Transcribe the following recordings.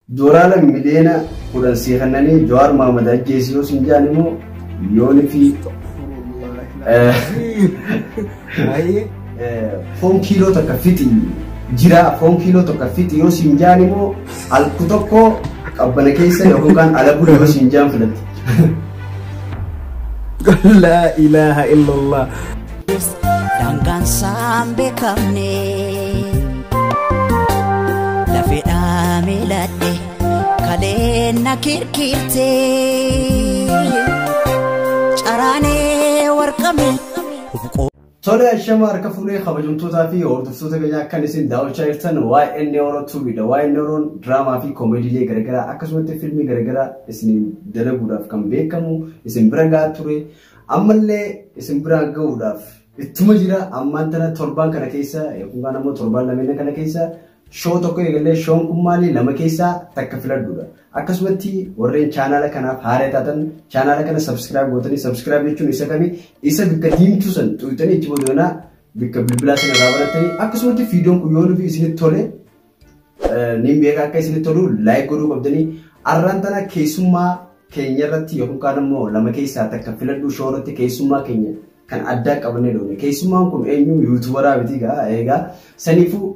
Doolaara miliyoona 10 sii kennanii Jawaar Mohaammed ajjeesi yoo siin jedhan immoo yoonii fi foon kiiloo 1 fixi jira, foon kiiloo 1 fixi yoo siin jedhan immoo alku tokko qabbana keessa yookaan ala bulu yoo siin jedhan filatti. لا إله إلا الله. Daangaan isaan beekamne lafeedhaa miiladhe kaleen na kirkirte caraanee warqame. Tole, ashama harka fuunee kabajamtootaa fi hordoftoota keenya, akkan isin daawwachaa jirtan YN Oro Tubeidha. YN Oroon diraamaa fi koomeediilee garaagaraa akkasumatti fiilmii garaagaraa isin dalaguudhaaf kan beekamu isin bira gahaa ture. Ammallee isin biraan gahuudhaaf ittuma jira. Ammaan tana torbaan kana keessa yookaan ammoo torbaan lameen kana keessa show tokko eegallee, show'n kun maali? Lama keessaa takka filadhuudha. Akkasumatti warreen chaanaala kanaaf haaraa taatan chaanaala kana subscribe gootanii, subscribe jechuun isa kamii, isa bikka diimtuu san xuqxanii ichi boodana bikka bilbilaa sana irraa barattanii, akkasumatti viidiyoon kun yoo nufi isinitti tole, niin beeka akka isinitti tolu, like godhuu qabdanii. Arraan tana keessummaa keenya irratti yookaan immoo lama keessaa takka filadhuu show irratti keessummaa keenya kan addaa qabannee dhufne. Keessummaan kun eenyu? YouTuberaa miti egaa, saniifuu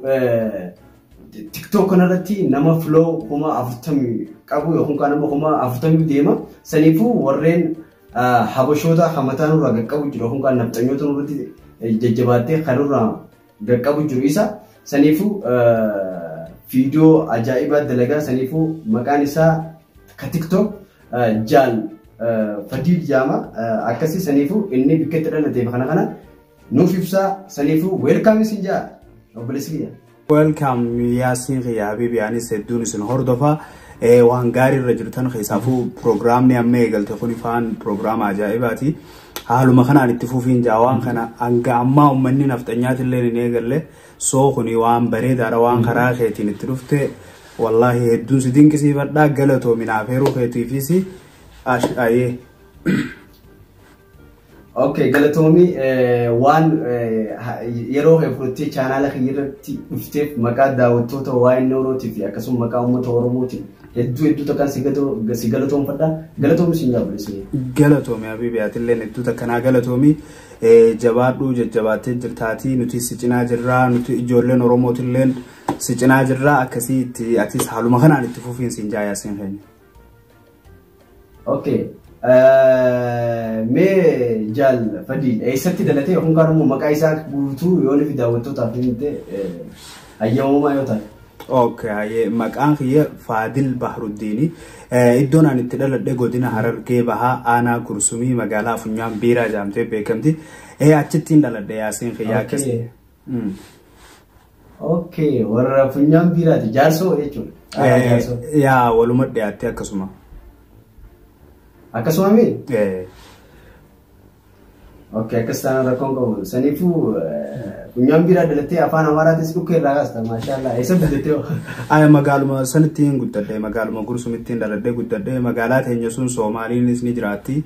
TikTok kanarratti nama follow 40,000 qabu yookaan immoo 40,000 deema. Saniifuu warreen habashoota hamataa nurraa qaqqabu jiru yookaan nafxanyoota nurratti jajjabaattee kanurraa qaqqabu jiru isa. Saniifuu viidiyoo ajaa'ibaa dalagaa. Saniifuu maqaan isaa ka TikTok Jaal Fadiil Jaama akkasii. Saniifuu inni bakka itti dhalateef kana nuuf ibsaa. Saniifuu welcome isin jaa, obboleessi kiyya. Welcome Yaasiin kiyya habiibi, anis hedduun isin hordofa. Waan gaarii irra jirtan keessaafuu piroogiraamni amma eegalte kun ifaan piroogiraama ajaa'ibaati. Haaluma kanaan itti fufiin jaa. Waan kana hanga ammaa uummanni nafxanyaatillee hin eegalle, soo kuni waan bareedaadha. Waan karaa keetiin itti dhufte wallaahi hedduun si dinqisiifadhaa, galatoominaaf heeruu keetiifis ayyee. Okay, galatoomii. Waan yeroo kee fudhattee chaanaala kiyya irratti dhufteef maqaa daawwattoota waa'ee Oromootii fi akkasuma maqaa uummata Oromootiin hedduu hedduu takkaan si galatoomfadha. Galatoomi siin jaalladha. Galatoomi habiibi, atillee hedduu takkanaa galatoomi. Jabaadhuu, jajjabaattee jirtaatii, nuti si cinaa jirraa, nuti ijoolleen Oromootilleen si cinaa jirraa. Akkasii itti atis haaluma kanaan itti fufiin siin jaa, Yaasiin keenya. Okay. Mee Jaal Fadiil eessatti dhalatee yookaan immoo maqaa isaa guutuu yoo nufi daawwattootaaf himte hayyamamaa yoo ta'e? Okay, hayyee, maqaan kiyya Faadil Bahruddiini. Iddoon ani itti dhaladhe godina Harargee Bahaa, aanaa Gursumii, magaalaa Funyaan Biiraa jedhamtee beekamti. Achittiin dhaladhe, Yaasiin kiyya, akkasii. Okay, warra Funyaan Biiraati, Jaarsoo jechuudha. Yaa, waluma dhiyaattee akkasuma. Akkasuma mi? Okay, akkas taanaan rakkoon qabu. Saniifuu Funyaan Biiraa dhalattee afaan Amaaraatis dhukkee irraa kaasta, maashaallah. Eessa guddattee hoo? Aya, magaaluma sanittiin guddadhe, magaaluma Gursumittiin dhaladhee guddadhe. Magaalaa teenya sun Soomaaliinis ni jiraatti.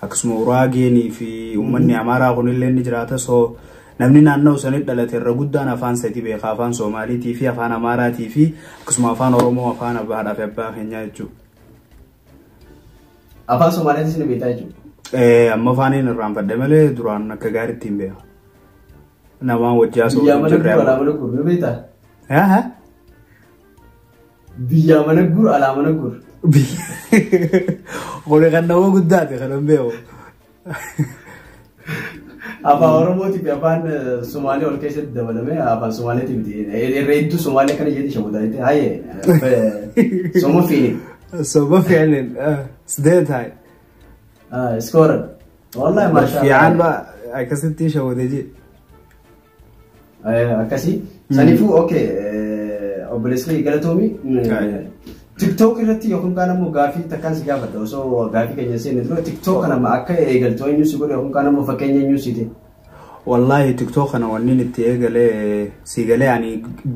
Akkasuma Uraageenii fi uummanni Amaaraa kunillee ni jiraata. So namni naannoo sanitti dhalate irra guddaan afaan sadi beeka: afaan Soomaaliitii fi afaan Amaaraatii fi akkasuma afaan Oromoo, afaan abbaadhaa fi abbaa keenyaa jechuudha. Afaan Somaaliitis ni beektaa jechuudha. Amma afaaniin irraanfadhe malee duraan akka gaariitti hin beeka. Namaan wajji haasa'u Biyyaa mana guur, alaa mana guur ni beektaa? Haa? Biyyaa mana guur, alaa mana guur. Kuni kan nama guddaati, kan hin beeku. Afaan Oromootii fi afaan Somaalee ol keessatti dabalame afaan Somaaleetii miti. Irra hedduu Somaalee kana jetti shamutaa jettee hayyee soma fiini. Soma fiinin sidee tahay? Iskooran. Wallahi maashaa. Fiican ba akkasitti shawwate jee. Akkasii. Saniifuu okay, obboleessi galatoomi. TikTok irratti yookaan kaan ammoo gaafii takkaan si gaafadha, osoo gaafii keenya seenne dura, TikTok kana akka eegaltu eenyu si godhe yookaan kaan ammoo fakkeenya eenyu si ta'e? Wallaahi TikTok kana wanni itti eegalee siigalee ani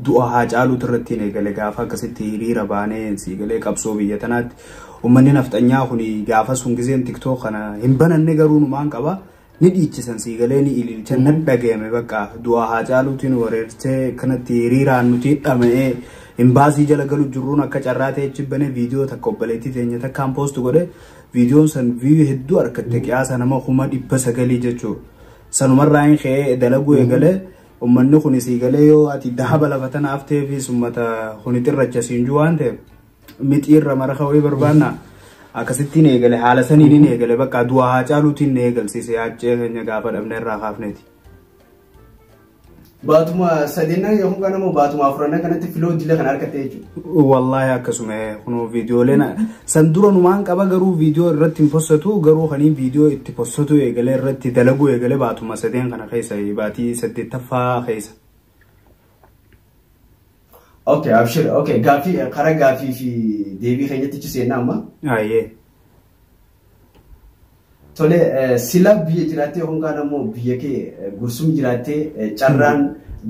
du'a Haacaaluutu irratti hin eegale. Gaafa akkasitti hiriira baanee siigalee qabsoo biyya tanaatti uummanni nafxanyaa kun gaafa sun giseen TikTok kana hin bananne garuu numaan qaba ni dhiichisan, siigalee ni ililchan nan dhagayame. Bakka du'a Haacaaluutiin wareertee kanatti hiriiraan nuti dhama'ee Imbaasii jala galu jirruun akka carraa ta'e achi banee viidiyoo takka obboleettii teenya takkaan post godhe viidiyoon san view hedduu argatte qiyaasa nama 900,000 jechuudha. Sanumarraa hin ka'ee dalaguu eegalee uummanni kun isii galee yoo ati dahaba lafa tanaaf ta'eefis uummata kuni xirracha siin jiru waan ta'eef mixiirra maraqa wayii barbaanna. Akkasittiin eegale haala saniin hin eegale bakka du'aa haa caaluutiin ni eegalsiise haccee keenya gaafa dhabne irraa kaafneeti. Baatuma sadeennan yookaan kan immoo baatuma afuranan kanatti filoo dila kan argatte jechuudha. Wallaahi akkasuma kunoo viidiyooleen san dura numaan qaba garuu viidiyoo irratti hin possatu garuu kaniin viidiyoo itti possatu eegalee irratti dalaguu eegalee baatuma sadeen kana keessa baatii saddeettaffaa keessa. Okay, abshir. Okay, gaaffii karaa gaaffii fi deebii keenyatti seenna amma. Ayyee. Tole sila biyya jiraattee yookaan kaan ammoo biyya kee gursum jiraattee carraan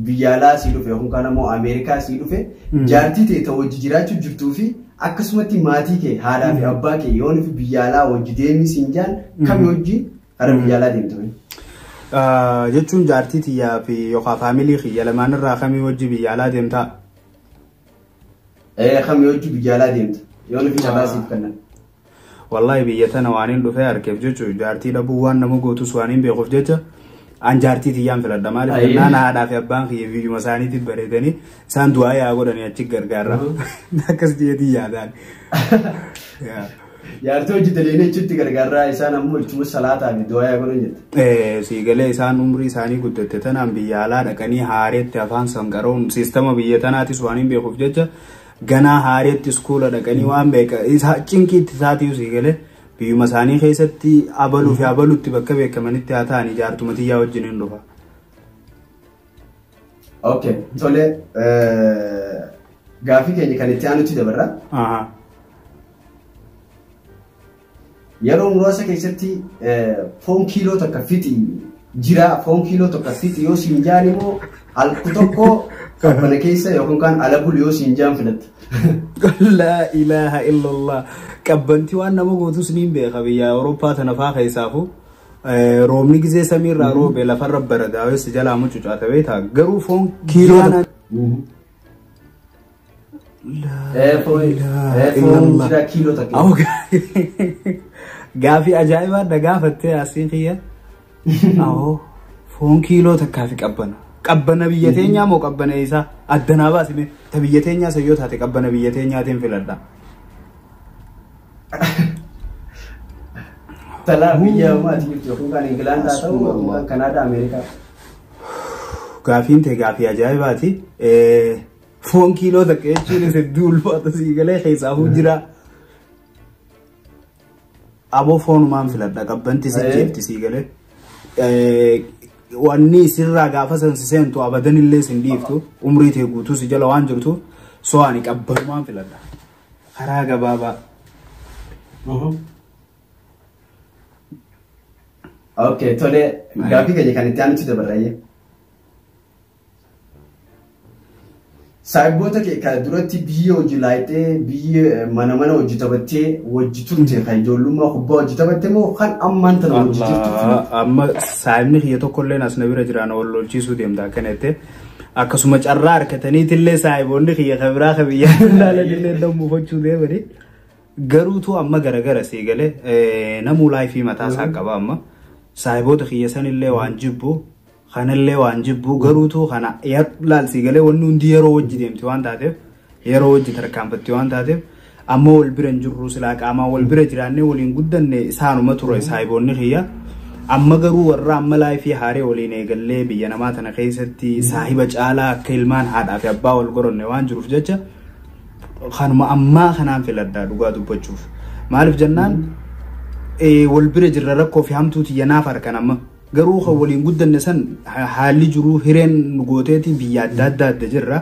biyya alaa sii dhufe yookaan kaan ammoo Ameerikaa sii dhufe jaartii ta'e ta'u hojii jiraachuu jirtuu fi akkasumatti maatii kee haadhaa fi abbaa kee yoon fi biyya alaa hojii deemii siin jaan kami hojii karaa biyya alaa deemtu? Jechuun jaartii tiyyaa fi yookaan faamilii kiyya lamaan irraa kamii hojii biyya alaa deemtaa? Kamii hojii biyya alaa deemta yoon fi carraa siif kennan. Wallahi biyya tana waan hin dhufee argeef jechuun jaartii dhabuu waan nama gootus waan hin beekuuf jecha an jaartii tiyyaan filadha maaliif jennaan haadhaa fi abbaan kiyya biyyuma isaaniitti bareedanii isaan du'aa yaa godhanii achi gargaarra akkas jedheetii yaadaan. Jaartii hojii daleeni achitti gargaarraa isaan ammoo ittuma salaataa fi du'aa yaa godhan jette. Siigalee isaan umrii isaanii guddatte tanaan biyya alaa dhaqanii haareetti afaan sanqaroon siistama biyya tanaatis waan hin beekuuf jecha ganaa haareetti iskuula dhaqanii waan beeka isa cinqiitti isaatiif siigalee biyyuma isaanii keessatti abaluu fi abaluutti bakka beekamanitti haa ta'an jaartuma tiyyaa wajjin hin dhufa. Okay, tole gaaffii keenya kan itti aanutti dabarra. Yeroo muraasa keessatti foon kiiloo tokko fixi jira foon kiiloo tokko fixi yoo siin jaan immoo halku tokko qabbana keessa yookaan kan ala bulu yoo siin jaan filatta. Laa ilaaha illallah. Qabbanti waan nama gootus niin beeka biyya Awurooppaa tana faa keessaafu. Roobni gisee samiirraa roobe lafarra baradaawes jalaa mucucaata beektaa garuu foon kiiloo. Foon jira kiiloo takka. Gaaffii ajaa'ibaa na gaafattee asiin kiyya. Awoo foon kiiloo takkaa fi qabbana. Qabbana biyya teenyaa moo qabbana isaa addanaa baasime ta biyya teenyaa sayyoo taate qabbana biyya teenyaatiin filadha. Talaa biyya maatii jirtu yookaan kan Ingilaand haa ta'u yookaan Kanaadaa Ameerikaa. Gaaffiin ta'e gaaffii ajaa'ibaati. Foon kiiloo takka jechuun hedduu ulfaata siigalee keessaafuu jira. Aboo foonumaan filadha qabbanti si jeefti siigalee. Wanni sirraa gaafa san si seentu abadan illee sin dhiiftu umrii ta'e guutuu si jala waan jirtuuf soo ani qabbanumaan filadha. Karaa gabaabaa. Okay, tole gaaffii keenya kan itti aanutti dabarrayyee. Saayiboota kee kan duratti biyya hojii laayitee biyya mana mana hojii taphattee hojii turte kan ijoollummaa kubbaa hojii taphatte moo kan ammaan tana hojii jirtu? Amma saayibni kiyya tokkollee as na bira jiraan wal lolchiisuu deemta akkana jettee akkasuma carraa harkataniitillee saayiboonni kiyya kan biraa kan biyyaa ilaalanillee dammuufachuu deemanii garuutu amma garagara sii galee namuu laayifii mataa isaa qaba amma saayiboota kiyya sanillee waan jibbu kanallee waan jibbu garuutu kana laal sii galee wanni hundi yeroo wajji deemti waan taateef yeroo wajji tarkaanfatti waan taateef amma wal bira hin jirru silaa qaamaan wal bira jiraannee waliin guddanne isaanuma ture saayiboonni kiyya. Amma garuu warra amma laayifii haaree waliin eegallee biyya namaa tana keessatti saahiba caalaa akka ilmaan haadhaa fi abbaa wal goronne waan jiruuf jecha kanuma ammaa kanaan filadhaa dhugaa dubbachuuf. Maaliif jennaan wal bira jirra rakkoo fi hamtuu tiyya naaf harkan amma. Garuu kan waliin guddanne san haalli jiruu hireen nu gooteeti biyya adda addaa adda jirra.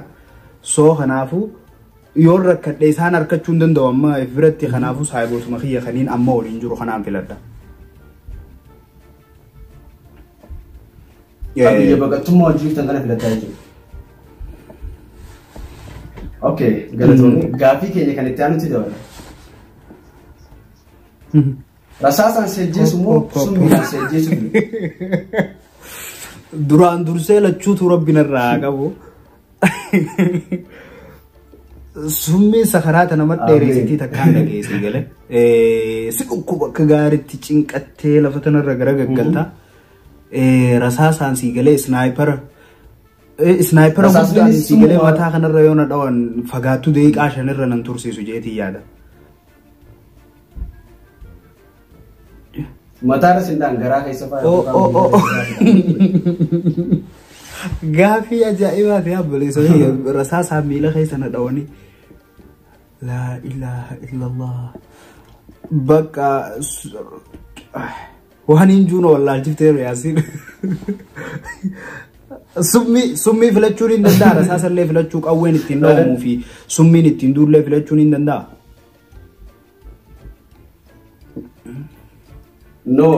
Soo kanaafuu yoo rakkadhe isaan harkachuu hin danda'u amma if biratti kanaafuu saayibootuma kiyya kaniin amma waliin jiru kanaan filadha. Biyya baqattummaa hojii jirtan kana filattaa jechuudha. Okay, galatoomii gaaffii keenya kan itti aanutti dabala. Rasaasaan si ajjeesu moo summiidhaan si ajjeesu? Duraan dursee lachuutu rabbi narraa haa qabu. Summiin sakaraata nama Ameen. Dheeressitii takkaan dhageessii galee. Si dhukkuba akka gaariitti cinqattee lafa tanarra gara gaggalta. Rasaasaan sii galee sniper. Sniper Rasaasni guddaan sii galee summuma. Mataa kanarra yoo na dhawan fagaattuu daqiiqaa 5 irra nan tursiisu jeetii yaada. Mataarra sindaan garaa keessa fa'aa. Oh, oh, oh, oh. Gaaffii ajaa'ibaa ta'e abboleessa rasaasaan miila keessa na dhawanii. Laa ilaaha illallah. Bakka waan hin juuna wallaalchifteeru yaasiin. Summii filachuun hin danda'a, rasaasallee filachuu, qawween ittiin dhawamuu fi summiin ittiin duullee filachuun hin danda'a. No.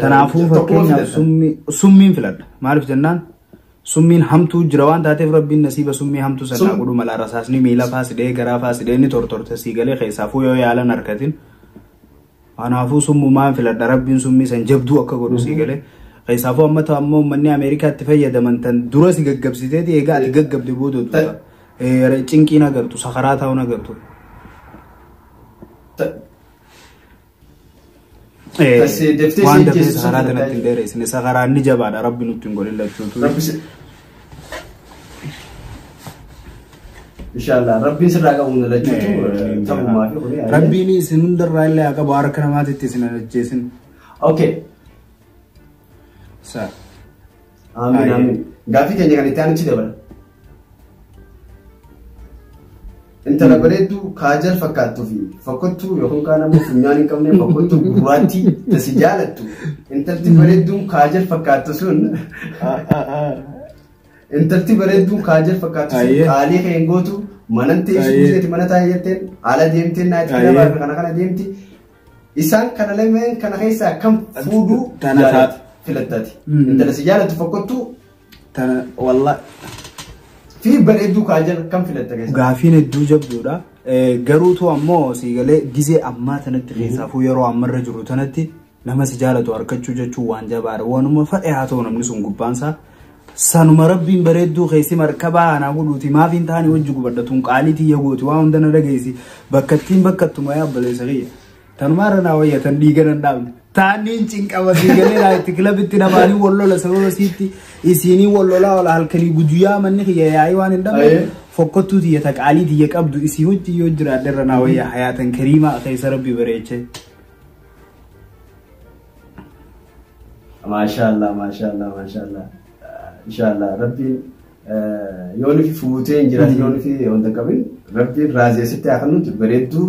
Kanaafuu Tokkuma fakkeenyaaf filadha. Summiin filadha. Maaliif jennaan, summiin hamtuu jira waan taateef rabbiin nasiiba summii hamtuu sanaa godhu mala. Rasaasni miila faasidee garaa faasidee inni tortorte sii galee, keessaafuu yoo yaalan harkatin. Kanaafuu summumaan filadha, rabbiin summii san jabduu akka godhu sii galee. Keessaafuu amma ta'u ammoo uummanni Ameerikaatti fayyadaman tan dura si gaggabsiteeti, egaa ati gaggabde booda duuba. Cinqiin agartu, sakaraa ta'uun agartu. Daftee Waan si dafee ajjeesu sakaraa sun kanatti hin dheeresine, sakaraan ni jabaadha, rabbi nutti hin godhin lachuutu. Rabbi si. Inshallah rabbiin sirraa qabu na lachuutu ta'umaa fi kuni. Rabbiin isin hundarraa illee haa qabu, harka namaatitti isin hin ajjeesin. Okay. Sa. Amiin amiin. Gaaffii keenya kan itti aanutti dabala. Intala bareedduu kaajal fakkaattuu fi fokkottuu yookaan kaan ammoo funyaan hin qabne fokkottuu gurraattii tasi jaalattu. Intalti bareedduun kaajal fakkaattu sun, intalti bareedduun kaajal fakkaattu sun qaalii kee hin gootu, manan teessu seeti mana taa'ee jetteen ala deemteen naayit kilabaa fi kana kana deemti. Isaan kana lameen kana keessaa kam fuudhuu Tana jaalatti filattaati? Intala si jaalattu fokkottuu Tana wallaahi. fi bareedduu kaajal kam filatta keessaa? Gaafiin hedduu jabduudha. Garuutu ammoo siigalee gizee ammaa tanatti, keessaafuu yeroo ammarra jiru tanatti, nama si jaalatu harkachuu jechuun waan jabaadha. Waanuma fadhe haa ta'u namni sun gubbaansaa. Sanuma rabbiin bareedduu keessi markabaa anaa godhuuti, maaf hin taane wajji gubadhatuun qaalii tiyya gooti, waa hunda na dhageessi, bakkattiin bakkatuma yaabaleessa kiyya. Tanumaa irra naa wayya tan dhiiga nan dhaabne. Taanniin cinqama siigalee naa itti kilabitti namaanii wal lola, sababa sitti isiinii wal lolaa ola halkanii guyyaa manni kiyya yaa'ii waan hin dhabne. Fokkottuu tiyya ta qaalii tiyya qabdu isii wajji yoo jiraadhe irra naa wayya, hayaatan kariimaa keessa rabbi bareechee. Maashaallah, maashaallah, maashaallah. Inshaallah rabbiin yoo nufi fuutee hin jiraatin, yoo nufi wanta qabin, rabbiin raazee sitti haa kennuuti, bareedduu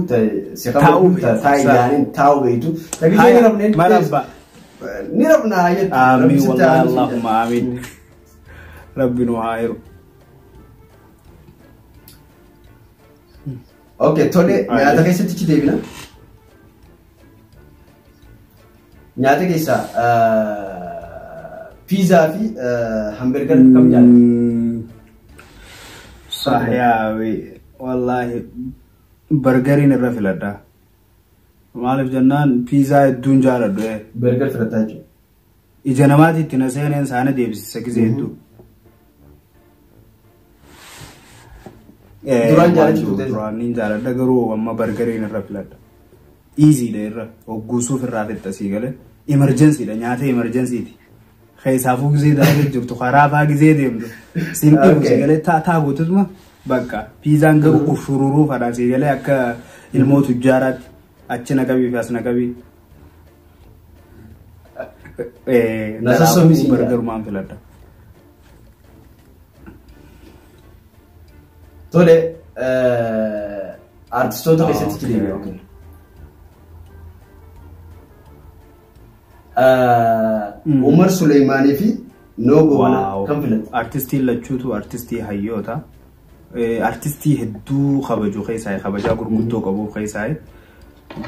si Taa'uu qabdu beektu. taa'ee jaaniin taa'uu beektu. Tagisee ni rabne Marabba. ni rabna jettu. Amiin wallahi, Allahumma amiin. Rabbi nu haa hiru. Okay, tole, nyaata keessatti ichi deebina. Nyaata keessaa piizaa fi hamburger kam jaalladha? Sahyaawi wallaahi burgeriin irra filadha. Maaliif jennaan, piizaa hedduun jaaladhu. Burger filataa jechuudha. Ija namaati itti na seeneen saana deebisisa gisee hedduu. Duraan jaalachuu turte? Duraan niin jaaladha, garuu amma burgeriin irra filadha. Easyidha, irra hogguusuuf irraa fixxa sii galee. Emergencyidha, nyaata emergencyiti. Keessaafuu gisee dalagaa jirtu, karaa faa gisee deemtu. Siin dhibu sii galee taa guutusuma bakka piizaan garuu ushururuu fadhaa sii galee, akka ilmoo tujjaaraatti achi na qabii fi as na qabii. Na sossobii siin jedha. Burgerumaan filadha. Tole, artistoota keessatti ichi deebi'a. Okay. Umar Suleymaanii fi Noo Gobanaa kam filatta? Artistiin lachuutu artistii hayyoota. Artistii hedduu kabaju keessaa, kabajaa gurguddoo qabu keessaa.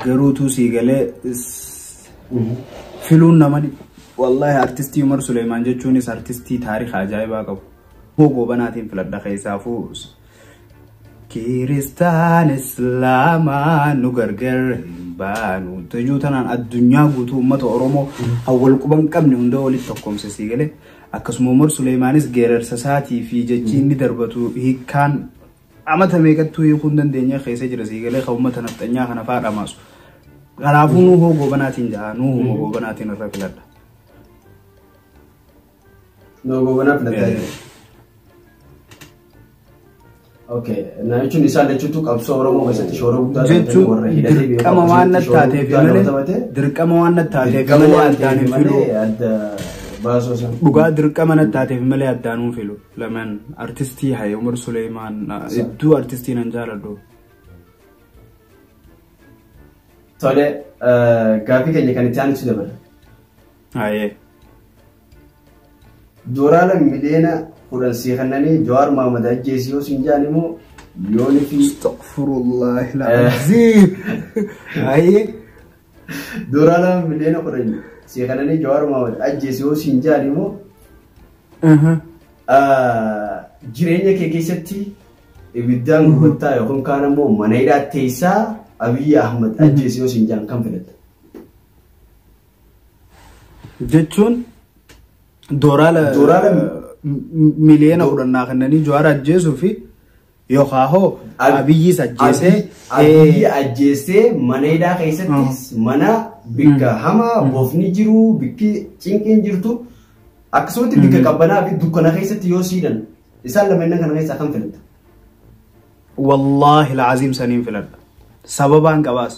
Garuutu sii galee filuun namani wallahi artistii Umar Suleymaan jechuunis artistii taarika ajaa'ibaa qabu. Noo Goobanaatiin filadha, keessaafuu Kiristaan Islaamaa nu gargar hin baanu. Tujuu tanaan addunyaa guutuu uummata Oromoo hawwal quban qabne hunda walitti tokkoomse sii galee. Akkasuma Umar Suleymaanis geerarsa isaatii fi jechi inni darbatu hiikkaan Amata meeqattuu hiikuu hin dandeenye keessa jira sii galee kan uummata nafxanyaa kana fa'aa dhamaasu. Kanaafuu Nuhoo Goobanaatiin ja'a, Nuhuma Goobanaatiin irra filadha. Nuhoo Goobanaa filattaa jechuudha. Okay, na jechuun isaan jechuutu qabsoo Oromoo keessatti shoora guddaa Jechuun dirqama waan natti taateef malee, dirqama waan natti taateef malee addaan hin filu. Adda baasoo isaan. Dhugaa dirqama natti taateef malee addaan hin filu. Lamaan artistii Haye Umar Suleemaan hedduu artistii nan jaaladhu. Tole, gaaffii keenya kan itti aanutti dabala. Haye. Doolaara 10 miliyoona sii kennanii Jawaar Mohaammed ajjeesi yoo siin jedhan immoo yooni fi Astaghfirullah al-azim. Haye. Doolaara 10 miliyoona sii kennanii Jawaar Mohaammed ajjeesi yoo siin jedhan immoo jireenya kee keessatti ibiddaan gubattaa yookaan kaan immoo mana hidhaa teessaa Abiyyi Ahmad ajjeesi yoo siin jedhan kam filatta? Jechuun dooraala 10 miliyoona naa kennanii Jawaar ajjeesuu fi yookaan hoo Abiyyis ajjeesee Abiyyi ajjeesee mana hidhaa keessattis, mana bikka hamaa bofni jiru, bikki cinqiin jirtu, akkasumatti bikka qabbanaa fi dukkana keessatti yoo siidhan, isaan lameen kana keessaa kam filatta? Wallaahi alcaziim saniin filadha. Sababaan qabaas.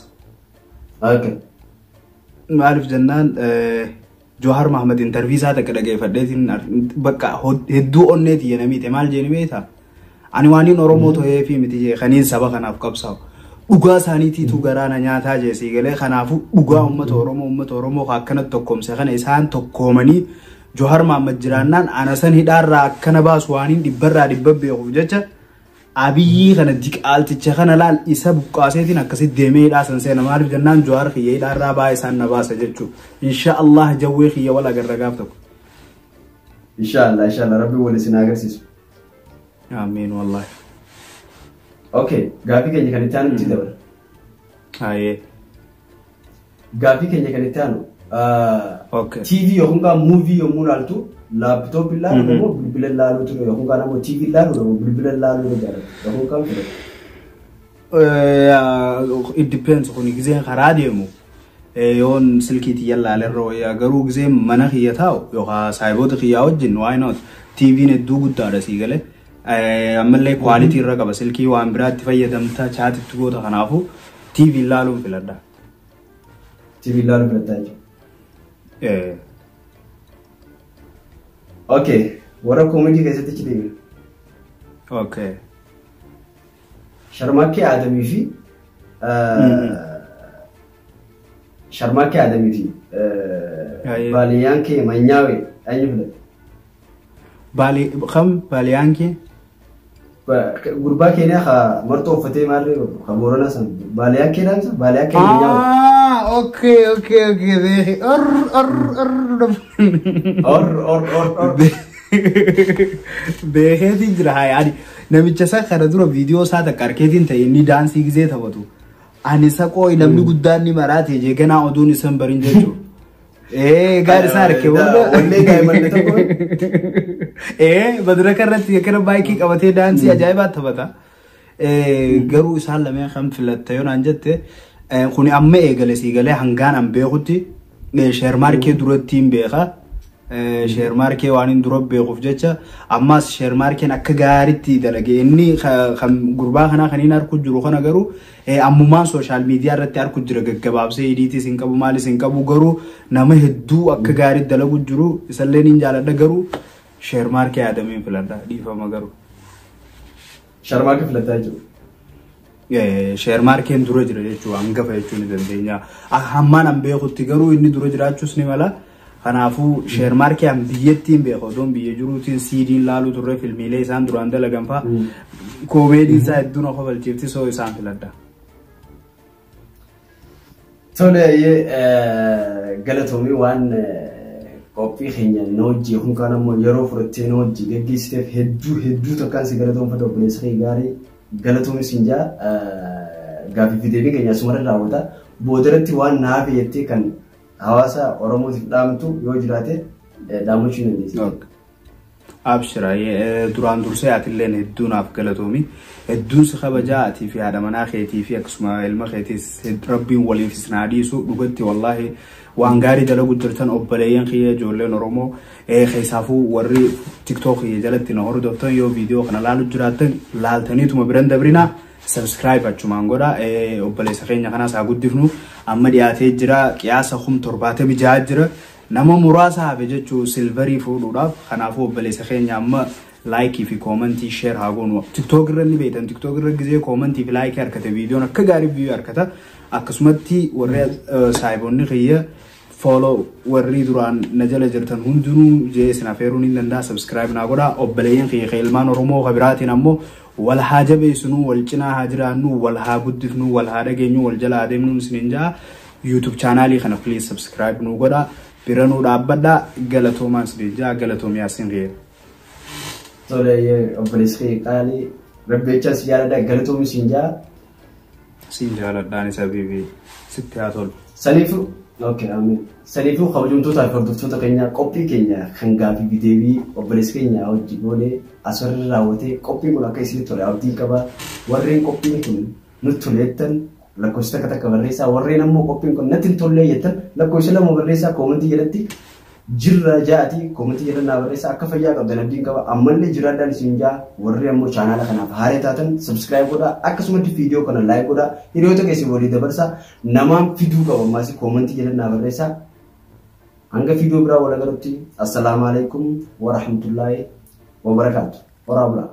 Maaliif jennaan, Jawaar Mahmad interview isaa takka dhageeffadheetiin bakka hedduu onneeti jedhamiite maal jeeni beektaa? Ani waaniin Oromoo ta'ee fi miti jee kaniin saba kanaaf qabsaa'u. Dhugaa isaaniitiitu garaana nyaataa jee sii galee. Kanaafuu dhugaa uummata Oromoo akkanatti tokkoomse kana isaan tokkoomanii Jawaar Mahmad jiraannaan ana san hidhaarraa akkana baasu waaniin dhibbarraa dhibba beekuuf jecha, Abiyyii kana diqaalticha kana laal isa buqqaaseetiin akkasitti deemee hidhaa san seena. Maaliif jennaan, Jawaar kiyya hidhaarraa baay'ee isaan na baasa jechuudha. Insha Allah jawwee kiyya wal agarra gaaf tokko. Inshallah, inshallah, Rabbi wal isin agarsiisu. Amiin wallahi. Okay, gaaffii keenya kan itti aanutti dabala. Hayyee. Gaaffii keenya kan itti aanu, TV yookaan kaan movie yommuu ilaaltu laptop ilaalu moo bilbila ilaaluu ture, yookaan kaan ammoo TV ilaaluu moo bilbila ilaaluu jaallattu, yookaan kaan filatu? It depends. Kun gizeen karaa deemu yoon silkii tiyya ilaalerra wayyaa, garuu gizeen mana kiyya taa'u yookaan saayiboota kiyyaa wajjin, why not? TV'n hedduu guddaadha sii galee. Ammallee quality irra qaba. Silkii waan biraatti fayyadamta, chatitti goota. Kanaafuu TV ilaaluun filadha. TV ilaaluu filattaa jechuudha. Okay, warra comedy keessatti achi deemna. Okay. Sharmaakkee Adamii fi Baaliyaan kee Manyaawee eenyu filatta? Baali kam baaliyaan kee? Gurbaa keenya ka marxoo uffatee maallee ka Booranaa san, Baaliyaan kee dhaamsa, Baaliyaan kee Manyaawee. Ah, okay. Beeki. Or or or. Or or or or. Beekeetiin jira haa yaadi. Namicha isa kana dura viidiyoo isaa takka arkeetiin ta'e, inni daansii gizee taphatu. Ani isa qooyi namni guddaan ni maraate jee ganaa oduun isa hin barin jechuudha. Ee, gaari isaa arke booda. Wallee daa'imman tokko. Ee, madaraka irratti akkana baayikii qabatee daansii ajaa'ibaa taphata. Garuu isaan lameen kan filatta yoo naan jette, kuni amma eegale sii galee hangaan an beekutti Sheermaarkee duratti hin beeka. Sheermaarkee waan hin dura beekuuf jecha ammas Sheermaarkeen akka gaariitti dalage. Inni kan gurbaa kanaa kan inni arku jiru kana garuu ammumaan social media irratti arku jira gaggabaabsee, editiis hin qabu, maalis hin qabu, garuu nama hedduu akka gaariitti dalagu jiru. Isallee niin jaaladha, garuu Sheermaarkee Adamiin filadha, dhiifama garuu. Sharmaarkee filattaa jechuudha. Sheermaarkeen dura jira jechuudha, hangafa jechuu ni dandeenya. Hammaan an beekutti garuu inni dura jiraachuus ni mala. Kanaafuu Sheermaarkee an biyyattiin beeku, odoon biyya jiruutiin siidiin laaluu turre, filmiilee isaan duraan dalagan fa'a. Comedyn isaa hedduu na kofalchiifti, soo isaan filadha. Tole, galatoomii. Waan qophii keenya na hojii kun kaan ammoo yeroo fudhattee na hojii gaggeessiteef hedduu hedduu tokkaan si galatoomfata. Obboleessa kee gaarii galatoomii siin jaa. Gaaffii fi deebii keenya asumarra raawwata. Boodarratti waan naaf jettee kan hawaasa Oromootiif dhaamtu yoo jiraate dhaammachuu ni dandeessa. Abshira duraan dursee atilleen hedduu naaf galatoomi. Hedduun si kabajaa atii fi haadha manaa keetii fi akkasuma ilma keetiis rabbiin waliif isin haa dhiisu dhugatti wallaahi waan gaarii dalagu jirtan obboleeyyan kiyya ijoolleen Oromoo keessaafuu warri TikTok kiyya jalatti na hordoftan yoo viidiyoo kana laalu jiraattan laaltaniituma biran dabrinaa subscribe achumaan godha obboleessa keenya kanaas haa guddifnu amma dhiyaatee jira qiyaasa 76,000 jira. Nama muraasa hafe jechuu silverii fuudhuudhaaf kanaafuu obboleessa keenya amma like fi comment share haa goonu. TikTok irra ni beektan TikTok irra gizee comment fi like harkate viidiyoon akka gaarii view harkata akkasumatti warri saayiboonni kiyya follow warri duraan na jala jirtan hundinuu jee isin afeeruun hin danda'a subscribe naa godhaa obboleeyyan kiyya kan ilmaan Oromoo kan biraatiin ammoo wal haa jabeessinuu wal cinaa haa jiraannu wal haa guddifnu wal haa dhageenyu wal jala haa deemnu isiniin ja'a YouTube chaanaalii kana please subscribe nuu godhaa. Biranuu dhaabbadhaa galatoomaan isiniin ja'a galatoomi Yaasiin kiyya. Tole obboleessi kee qaalii rabbi si jaaladha galatoomi siin ja'a. Siin jaaladhaan isa bibi sitti haa tolu. Saniifuu okay amiin. Saniifuu kabajamtootaa fi hordoftoota keenya qophii keenya kan gaafii fi deebii obboleessi keenya hojii goonee asirra raawwatee qophiin kun akka isinitti tole abdii qaba. Warreen qophiin kun nutti toleettan lakkoofsa takka takka barreessaa warreen ammoo qophiin kun natti hin tollee jettan lakkoofsa lama barreessaa koomentii jalatti jirra ja'ati koomentii jala naa barreessaa akka fayyaa qabdan abdiin qaba ammallee jiraadhaan isin ja'a warri ammoo chaanaala kanaaf haaree taatan subscribe godhaa akkasumatti viidiyoo kana like godhaa hiriyoota keessan walii dabarsaa namaan fiduu qaba ammaas koomentii jala naa barreessaa hanga viidiyoo biraa wal agarutti assalaamu alaikum warahmatullaahi wabarakaatu horaa bulaa.